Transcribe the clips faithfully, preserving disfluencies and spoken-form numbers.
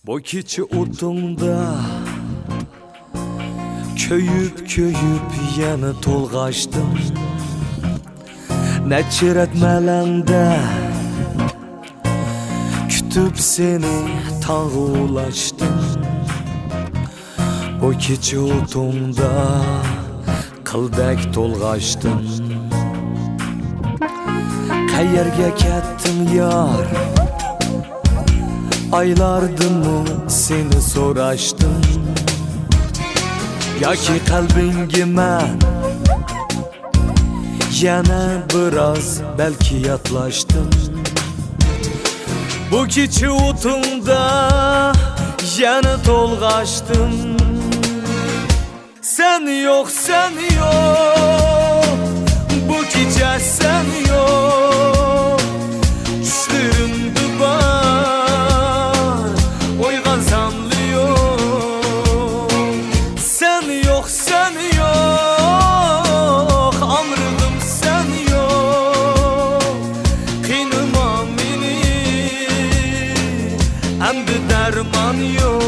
بۇ كېچە ئوتۇڭدا كۆيۈپ-كۆيۈپ يەنە تولغاشتىم. نەچچە رەت مەلەڭدە كۈتۈپ سېنى تاڭغا ئۇلاشتىم. بۇ كېچە ئوتۇڭدا قىلدەك تولغاشتىم. قەيەرگە كەتتىڭ يار؟ ئايلاردىنمۇ سېنى سوراشتىم. ياكى قەلبىڭگە مەن يەنە بىراز بەلكى ياتلاشتىم. بۇ كېچە ئوتۇڭدا يەنە تولغاشتىم. سەن يوق، سەن يوق، بۇ كېچە سەن يوق. چۈشلىرىمدە بار ئويغانساملا يوق. سەن يوق، سەن يوق، ئامرىدىم سەن يوق. قىينىما مېنى، ئەمدى دەرمان يوق.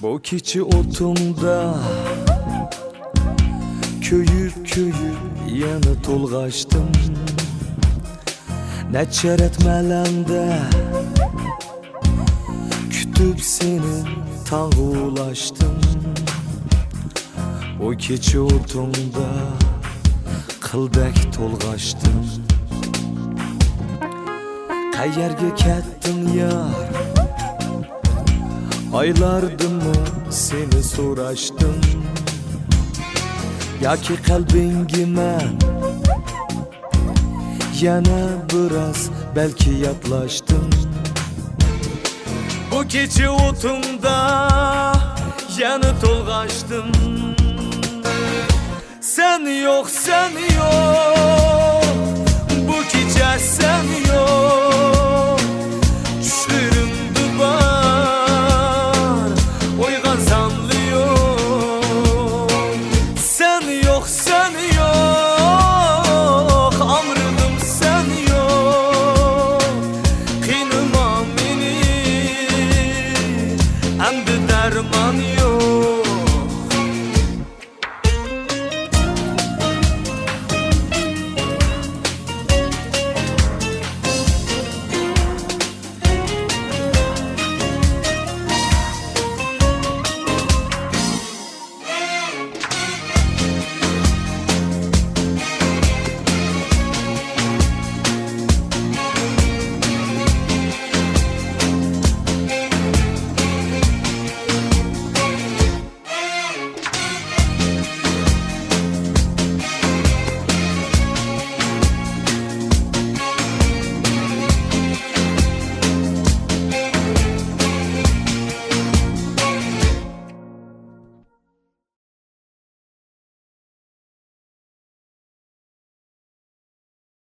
بۇ كېچە ئوتۇڭدا كۆيۈپ-كۆيۈپ يەنە تولغاشتىم. نەچچە رەت مەلەڭدە كۈتۈپ سېنى تاڭغا ئۇلاشتىم. ئۇ كېچە ئوتۇڭدا قىلدەك تولغاشتىم. قەيەرگە كەتتىڭ يار؟ ئايلاردىنمۇ سېنى سوراشتىم. ياكى قەلبىڭگە مەن يەنە بىراز بەلكى ياتلاشتىم. بۇ كېچە ئوتۇڭدا يەنە تولغاشتىم. سەن يوق، سەن يوق، بۇ كېچە سەن يوق. چۈشلىرىمدە بار ئويغانساملا يوق. سەن يوق، سەن يوق، ئامرىدىم سەن يوق. قىينىما مېنى، ئەمدى دەرمان